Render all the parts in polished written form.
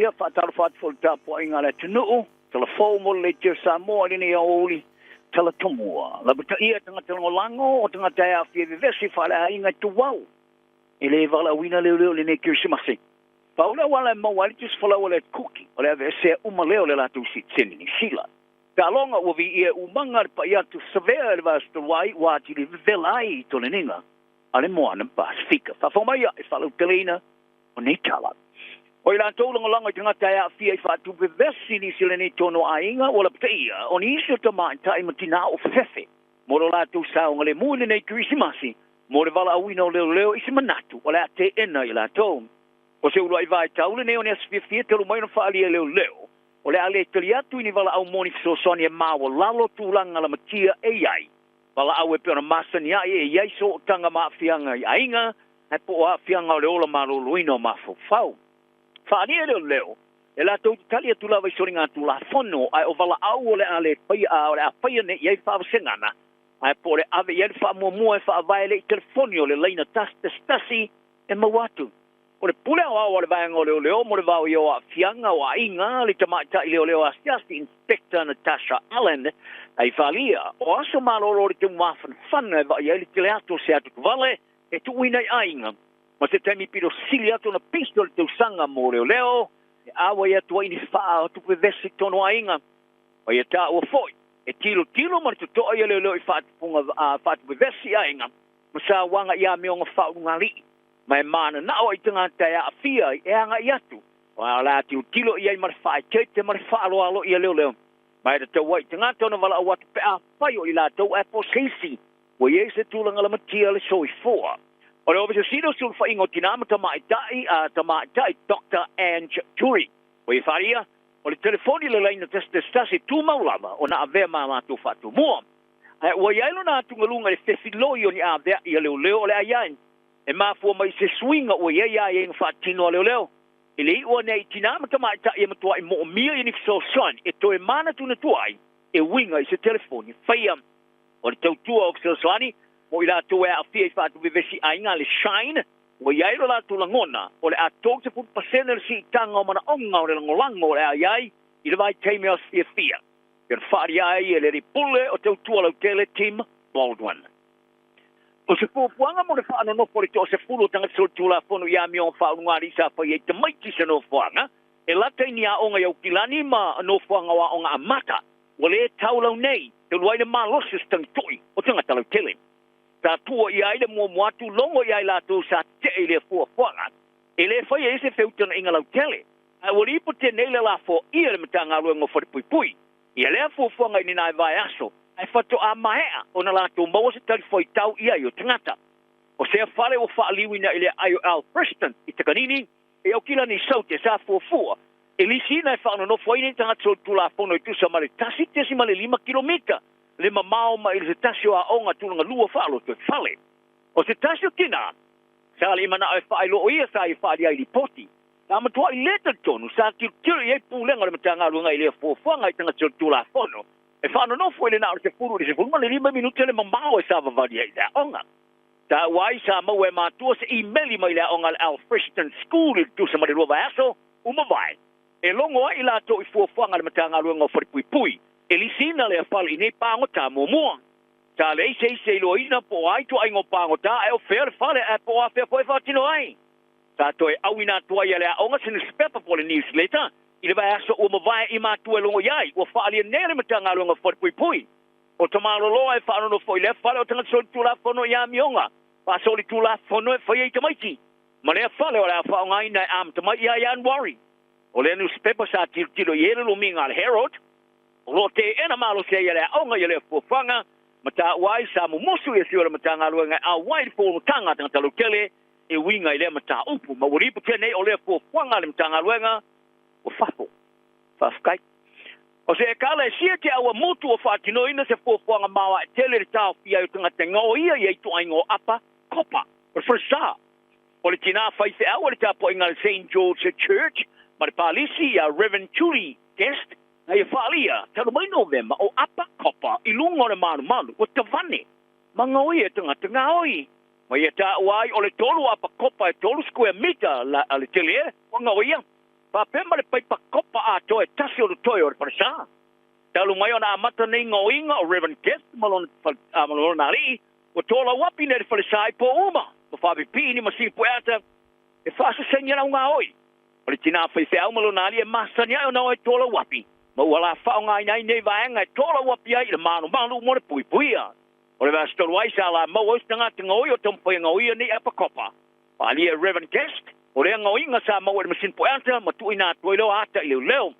Ia faatalofa atu foi i le tapuaiga a le atunuu, talafou mo le Leitio Samoa i lenei aoauli talatomua. Lapataia tagata lagolago o tagata e aafia i vevesi faaleaiga e tuau e le valaauina leoleo i lenei Kerisimasi. Pau le auala e maua ai le tusifolau a le Kuki, o le aveesea uma lea o le latou sitiseni Niu Sila. Taaloga ua viia e umaga le pai atu savea i le vaiaso talu ai ua atili vevela ai i toleniga a le Moana Pasefika. Faafofoga mai e faalauteleina o nei tala. O i latou lagolago i tagata e aafia i faatupevesi nisi o lenei tonu o aiga ua lapataia o nisi o tamaitai ma tinā o fefe mo lo latou saogalemu i lenei Kerisimasi mo le valaauina o leoleo i se manatu o le a teena i latou. O se uluai vaitau lenei o ni aso fiafia talu mai ona faaalia e leoleo o le a le tali atu i ni valaau mo ni fesoasoani e maualalo tulaga lamatia e i ai. Valaau e pei ona masani ai e i ai sootaga ma aafiaga i aiga ae po o aafiaga o le ola maloloina o mafaufau. Faaalia e leoleo e latou te tali atu lava i soligatulafono ae o valaau o le a le faia a o le a faia nei i ai faavasegana ae po o le ave i ai le faamuamua e faavae le i telefoni o le laina 111 e maua atu. O le pule aoao a le vaega o leoleo mo le vaoia o aafiaga o aiga le tamaitai leoleo asiasi Inspector Natasha Allen ai faaalia o aso malolo o le taumafanafana e vaai ai le tele atu o se atuatuvale e tuuina i aiga ma se taimi pito sili atu ona pisi o le tausaga mo leoleo e auai atu ai ni faatupevesi tonu o aiga. Ma ia taua foi e tilotilo ma le totoa ia leoleo i faatupuga faatupevesi i aiga ma sauaga i amioga faaulugalii ma e mananao ai tagata e aafia e agai atu o le a tilotilo i ai ma le faaeteete ma le faaaloalo ia leoleo. Ma e tatau ai i tagata ona valaau atu pe afai o i latou ae po o se isi ua i ai se tulaga lamatia le soifua. O le Ofisa Sili o Sulufaiga o Tinā ma Tamaitai a Tamaitai Dr. Ange Jury ua ia faaalia o le telefoni le laina 111 e tumau lava ona avea ma latou faatumua. Ae ua i ai lona atugaluga i le fefiloi o ni aveai a leoleo o le ai e mafua mai i se suiga ua i ai aiaiga faatino a leoleo. I le iu ane ai i tinā ma tamaitai e matuai moomia i ni fesoasoani e toe manatunatu ai e uiga i se telefoni faia. O le tautua o fesoasoani mo i latou e aafia i faatupevesi aiga le Shine ua i ai lo latou lagona o le a 30% le siitaga o manaoga o le lagolago o le a i ai i le vaitaimi o aso fiafia. E ona faaalia ai e le alii pule o tautua lautele Tim Baldwin. O se fuafuaga mo le faanonofo o le toasefulu o tagata solitulafono i amioga faaulugalii sa fai ai tamaiti se nofoaga e lata i ni aoga i Aukilani ma nofoaga o aoga amata ua le taulau nei talu ai le malosi o se tagitui o tagata lautele. Sa tua i ai le muamua atu logo ia i latou sa tetee i lea fuafuaga e le faia ai se feutagaiga lautele ae ua lipotia nei le lafoia le Matagaluega o Falepuipui ia lea fuafuaga i ni nai vaiaso ae faatoa maea ona latou maua se talifuaitau i ai o tagata. O sea fale ua faaliuina i le aai o Alfriston i Takanini e Aukilani Saute sa fuafua e lisiina e faanonofo ai nei tagata solitulafono e tusa ma le 1.5 kilomita le mamao mai i se tasi o aoga tulaga lua faaloto e fale. O se tasi o tinā sa le i manao e faailoa o ia sa ia faaalia ai lipoti. Sa matuai le talitonu sa tilotilo i ai pulega o le Matagaluega i lea fuafuaga i tagata solitulafono e faanonofo i le na o le 10 i le 15 minute le mamao e savavali ai i le aoga. Taua ai sa maua e matua se imeli mai le aoga a le Alfriston School i le tusa ma le 2 vaiaso ua mavae e logo ai i latou i fuafuaga a le Matagaluega o Falepuipui e lisiina lea fale i nei pagota muamua. Sa leai se isi e iloaina po o a ituaiga o pagota ae o fea le fale ae po o afea foi e faatino ai. Sa toe auina atu ai e le aoga se nusipepa po o le newsletter i le vaiaso ua mavae i matua e logo i ai ua faaalia nei e le Matagaluega o Falepuipui. O tamaloloa e faanonofo i lea fale o tagata solitulafono i amioga faasolitulafono e faia i tamaiti ma lea fale o le a faaaogaina e amata mai ia Ianuari. O lea nusipepa sa tilotilo i ai le lumiga a le Herald o lo o teena malosi ai e le aoga ia lea fuafuaga ma taua ai sa mumusu i afio o le Matagaluega e auai i le fonotaga a tagata lautele e uiga i lea mataupu ma ua lipotia nei o lea fuafuaga a le Matagaluega ua fafo. Faafetai. O se ekalesia te awamutu ua faatinoina se fuafuaga maoae tele i le taofia ai o tagata e gaoia i ituaiga o apa kopa. O le falesa o le tinā faifeau o le tapuaiga a le Saint George Church ma le palisi ia Reverend Julie Guest na ia faaalia talu mai Novema o apa kopa i luga o le malumalu ua tavane ma gaoia e tagata gaoi. Ma ia taua ai o le tolu o apa kopa e 3 square mita le tele ua gaoia. Faapea ma le paipa kopa atoa e tasi o le toe o le falesa. Talu mai ona amata nei gaoiga o Reverend Guest ma lona alii, ua tolauapi nei le falesa i po uma, ma faapipii ni masini pueata e faasasegi ana augaoi. O le tinā faifeau ma lona alii e masani ai ona o e tolauapi, ma ua la faaaogaina ai nei vaega e tolauapi ai i le malumalu mo le puipuia. O le vaiaso talu ai sa la maua ai se tagata gaoi o taumafai e gaoia nei apakopa. Faaalia e Reverend Guest, o lea gaoiga sa maua i le masini pueata ma tuuina atu ai loa ata i leoleo.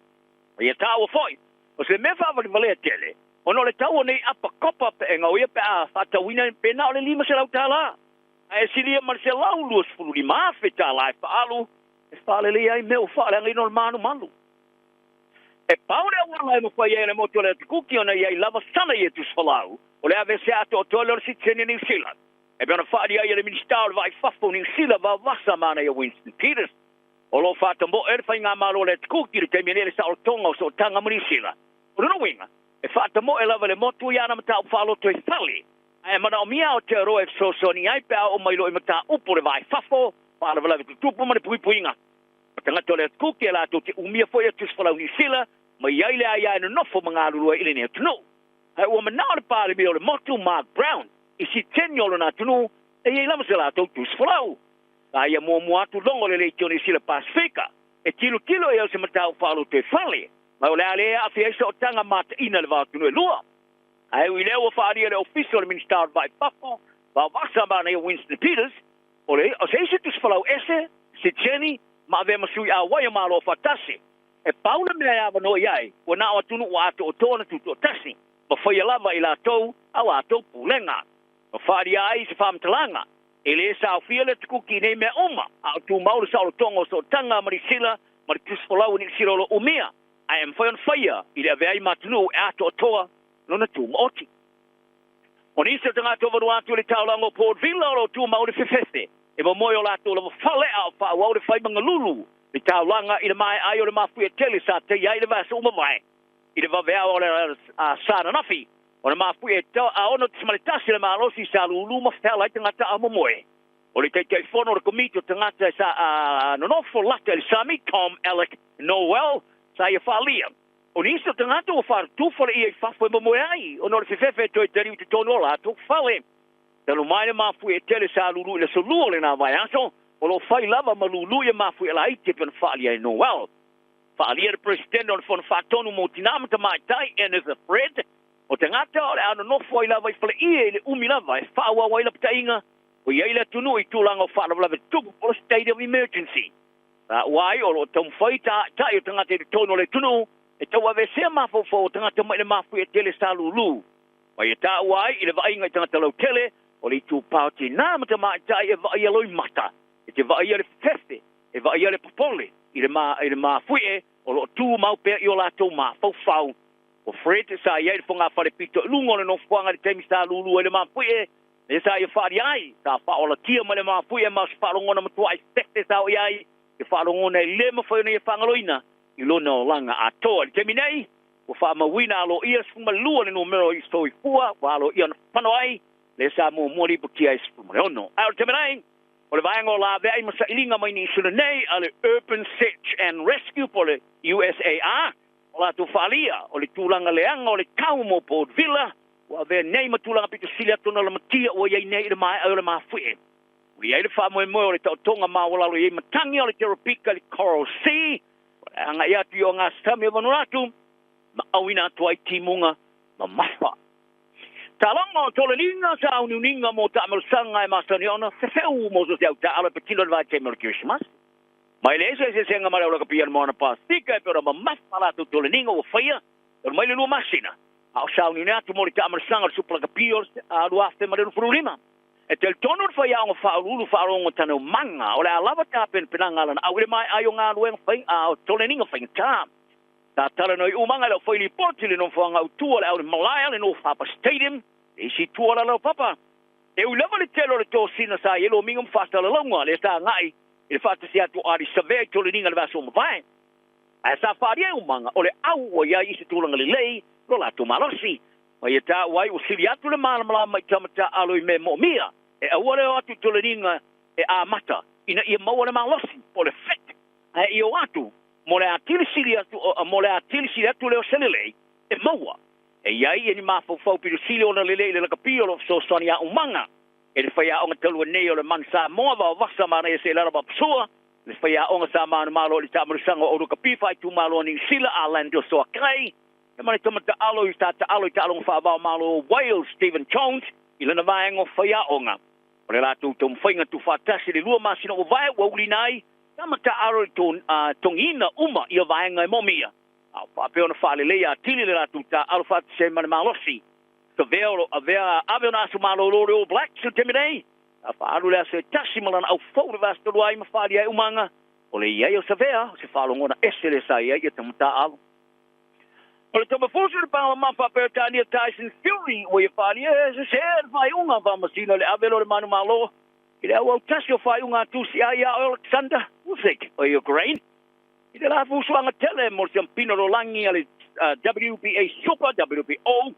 Ia taua foi, o se mea faavalevalea tele, ona o le tau o nei apakopa pe e gaoia pe a faatauina pe na o le $500. Ae silia ma le $125,000 e faaalu e faaleleia ai mea ua faaleagaina o le malumalu. E pau le auala e mafai ai e le motu o le Atukuki ona i ai lava sana ia tusifolau, o le aveesea atoatoa lea o le sitiseni a Niu Sila. E pei ona faaalia ai e le Minisita o le Vaa i Fafo o Niu Sila vavasa manaia Winston Peters. O lo o faatamoe le faigamalo a le Atukuki i le taimi nei i le saolotoga o sootaga ma Niu Sila. O lona uiga, e faatamoe lava le motu i ana mataupu faaloto e fale, ae manaomia Aotearoa e fesoasoani ai pe a oo mai loa i mataupu o le vaa i fafo, faalavelave tutupu ma le puipuiga. O tagata o le Atukuki e latou te umia foi a tusifolau Niu Sila ma i ai le aia e nonofo ma galulue i lenei atunuu. Ae ua manao le Palemia o le motu, Mark Brown, i siteni o lona atunuu e i ai lava se latou tusifolau. Sa ia muamua atu logo le leitio Niu Sila Pasefika e tilotilo i ai o se mataupu faaloto e fale, ma o le a le aafia ai sootaga mataina le va o atunuu e lua. Ae ui lea ua faaalia e le Ofisa o le Minisita o le Vaa i Fafo, Vaovasa manaia Winston Peters, o le o se isi tusifolau ese, siteni, ma avea ma sui auai o Malo Afaatasi. E pau le mea e avanoa i ai, ua na o atunuu ua atoatoa ona tutoatasi, ma faia lava i latou a latou pulega. Ma faaalia ai se faamatalaga, e le saofia le Atukuki i nei mea uma, a o tumau le saolotoga o sootaga ma Niu Sila ma le tusifolau a Niu Sila o lo o umia, ae e mafai ona faia i le avea ai ma atunuu e atoatoa lona tumaoti. O nisi o tagata o Vanuatu i le taulaga o Port Vila o lo o tumau le fefefe e momoe o latou lava fale a o faaauau le faimagalulu le taulaga i le maea ai o le mafuie tele sa teia ai le vaiaso ua mavae i le vaveao o le sa ananafi o le mafuie a 6.1 le malosi sa lulu ma feala ai tagata a momoe. O le Taitaifono o le Komiti o Tagata sa nonofo lata i le sami, Tom Alec Noel, sa ia faaalia. O nisi o tagata ua faatutu faleia i fafo e momoe ai, ona o le fefefe e toe taliu i totonu o latou fale. Talu mai le mafuie tele sa lulu i le aso Lua o lena vaiaso, o lo o fai lava ma lulu ia mafuie laiti e pei ona faaalia e Noel. Faaalia le Peresetene o le Fono Faatonu mo Tinā ma Tamaitai, Enitha Fred, o tagata o le a nonofo ai lava i faleie i le umi lava e faaauau ai lapataiga o i ai le atunuu i tulaga o faalavelave tupu po o le state of emergency. Sa ua ai o lo o taumafai tatai o tagata i totonu o le atunuu e tauaveesea mafaufau o tagata mai le mafuie tele sa lulu. Ma ia taua ai i le vaaiga i tagata lautele o le itupa o tinā ma tamaitai e vaaia loimata, e te vaaia le fefefe, e vaaia le popole i le mafuie o lo o tumau pea i o latou mafaufau. O Fred sa i ai le fogafale pito i luga o le nofoaga i le taimi sa lulu ai le mafuie, lea sa ia faaalia ai, sa faaolatia mai le mafuie ma o se faalogona matuai fefe sa o i ai, se faalogona e le mafai ona ia faagaloina i lona olaga atoa. I le taimi nei, ua faamauina aloaia 12 le numera i soifua, ua aloaia ona fano ai, lea sa muamua lipotia ai 16. Ae o le taimi nei, o le vaega o laveai ma sailiga mai Niu Sila nei a le Urban Search and Rescue po o le USAR, o latou faaalia o le tulaga leaga o le tau mo Port Vila, ua avea nei ma tulaga pito sili atu ona lamatia ua i ai nei i le maea o le mafuie. Ua i ai le faamoemoe o le taotoga maualalo i ai matagi o le Teropika i le Coral Sea, o le agai atu i ogasami o Vanuatu, ma auina atu ai timuga mamafa. Taloga o toleniga sa auniuniga mo taamalosaga e masani ona fefeu mo so se au taalo e patino i le vaitaimi o le Kerisimasi. Mai le eseeseesega ma le aulakapia o le Moana Pasefika e pei ona mamafa latou toleniga ua faia talu mai le 2 masina, a o sauniuni atu mo le taamalosaga o le Supa Lakapi o le 2025. E talitonu le faiaoga faauluulu faalogo Taneumaga o le a lava tapenapenaga a lana au i le maea ai o galuega fai a o toleniga faigata. Sa talanoa i umaga i lau fai lipoti i le nofoaga autu o le au malae o le North Harbour Stadium, le isi itu o Lalaupapa. E ui lava le tele o le tosina sa i ai lomiga ma faasalalauga lea sa agai i le faatasi atu o Ardie Savea i toleniga i le vaiaso ua mavae. Ae sa faaalia e umaga o le au ua i ai i se tulaga lelei lo latou malosi. Ma ia taua ai ua sili atu le malamalama i tama taaalo i mea moomia e aua le o atu i toleniga e amata ina ia maua le malosi po o le fit, ae ia o atu Mo le atili sili atu mo le atili sili atu leo selelei e maua. E iai e ni mafaufau pito sili ona lelei i le lakapi o lo fesoasoani a umaga. E le faiaoga talu nei o le Manu Samoa vaovasa manaia seʻelala papasua le faiaoga sa manumalo i le taamalusaga o lakapi faaitumalo a Niusila Arlando Soakai e ma le tamata'alo i tata'alo i taaloga faavaomalo Wales Stephen Jones i lana vaega o faiaoga. O le latou taumafaiga tuufaatasi le 2 masina ua vae ua ulina ai tamata'alo i togiina uma ia vaega e moomia. A o faapea ona faaleleia atili le latou ta'alo faatasi ai ma le malosi. Savea o lo avea ave ona aso malolo le All Blacks i le taimi nei. A faaalu le aso e tasi ma lana aufou le vasa ai ma faaalia ai umaga. O le iai o Savea o se faalogona ese le sa iai ia tamata'alo. O le tamafusi le panga mamafa Peretania Tyson Fury ua ia faaalia e sesē le faaiuga faamasino le ave lo le manumalo i le auautasi o faaiuga tusi ai ia Alexander Usyk o Ukraine. I le la fusuaga tele mo le siampino lolagi a le WBA Super, WBO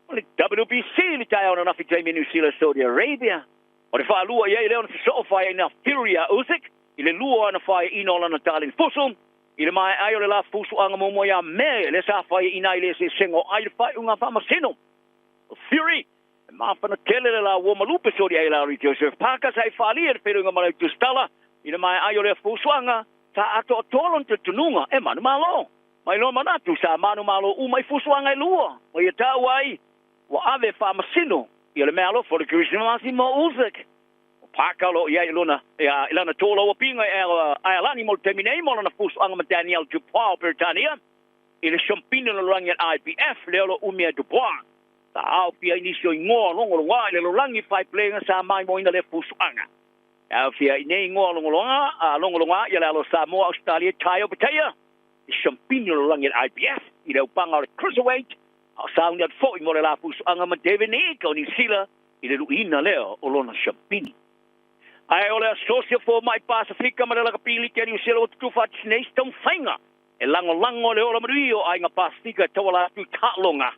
o le WBC le taeao na nafi taimi New Zealand Saudi Arabia. O le faalua i ai lea ona sosoo faiaina Fury a Usyk i le lua ana faiaina o lana taleni fusu. I le mae ai o le la fusuaga muamua ia Me le sa faiaina ai le eseesega o ai le faaiuga faamasino. O Fury e mafana tele le la ua malupe soli ai la Joseph Parker sa i faalia le feluga ma le tusitala i le mae ai o le fusuaga sa atoatoa lona talitonuga e manumalo. Mai loa manatu sa manumalo uma i fusuaga e lua. Ma ia ta'u ai ua ave faamasino ia le meaalofa o le Kerisimasi mo Usyk. O Parker o lo o i ai i lona ia i lana tolauapiga e Aelani mo le taimi nei mo lana fusuaga ma Daniel Dubois o Peretania i le siampina o le lalolagi a IBF lea o lo o umia e Dubois. Sa aofia ai nisi o igoa logologoa i le lalolagi faiplega sa maimoaina lea fusuaga. E aofia ai nei igoa logologa logologa ia le alo Samoa Australia Tai Opetaia i siampina o le lalolagi a IBF i le aupaga o le Cruiserweight a o sauni atu foi mo le la fusuaga ma David Nick o Niu Sila i le luiina lea o lona siampini. Ae o le asosi o foma'i Pasefika ma le lakapi liki a Niu Sila ua tutufaatasi nei se taumafaiga e lagolago le ola manuia o aiga Pasefika e tauala atu i taaloga.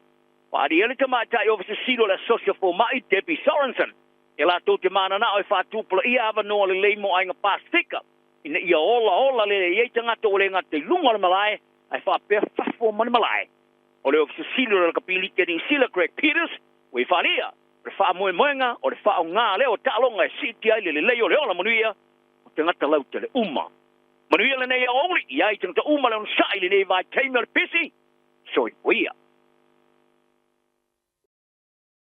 Faaalia le tamaitai ofisa sili o le asosi o foma'i Debbie Sorensen e latou te mananao e faatupulaia avanoa lelei mo aiga Pasefika ina ia olaola lelei ai tagata ua le gata i luga o le malae ae faapea fafo ma le malae. O le ofisa sili o le lakapi liki a Niu Sila Greg Peters ua i faalia o le faamoemoega o le faaaogā lea o taaloga e siitia ai le lelei o le ola manuia o tagata lautele uma. Manuia lenei aoauli, i ai tagata uma le onosa'i i lenei vaitaimi o le pisi. Soifua ia.